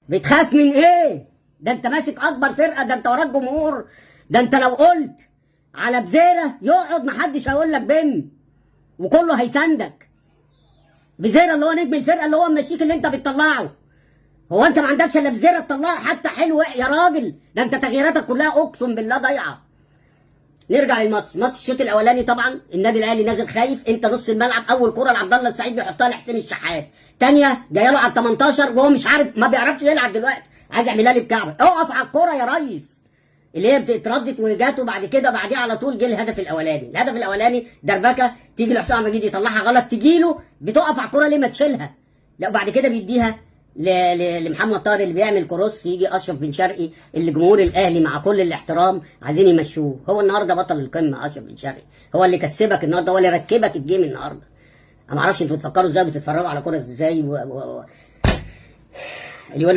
بتخاف من ايه؟ ده انت ماسك اكبر فرقه، ده انت وراك جمهور، ده انت لو قلت على بزيره يقعد محدش هيقول لك بم، وكله هيساندك. بزيره اللي هو نجم الفرقة، اللي هو ممشيك، اللي انت بتطلعه. هو انت ما عندكش الا بزيره تطلعه حتى حلو يا راجل؟ ده انت تغييراتك كلها اقسم بالله ضايعة. نرجع للماتش، ماتش الشوط الاولاني طبعا النادي الاهلي نازل خايف، انت نص الملعب، اول كره لعبد الله السعيد بيحطها لحسين الشحات، ثانية جاية له على ال 18 وهو مش عارف، ما بيعرفش يلعب دلوقتي، عايز يعملها لي بكعبه، اقف على الكره يا ريس، اللي هي بتتردد وجات، وبعد كده بعديها على طول جه الهدف الاولاني. الهدف الاولاني دربكه تيجي لحسام عبد المجيد يطلعها غلط، تجي له بتقف على الكره ليه ما تشيلها؟ لا، وبعد كده بيديها لمحمد طاهر اللي بيعمل cross، يجي اشرف بن شرقي اللي جمهور الاهلي مع كل الاحترام عايزين يمشوه، هو النهارده بطل القمه اشرف بن شرقي، هو اللي كسبك النهارده، هو اللي ركبك ال game النهارده. انا ما اعرفش انتوا بتفكروا ازاي، بتتفرجوا على كورة ازاي اللي يقول لك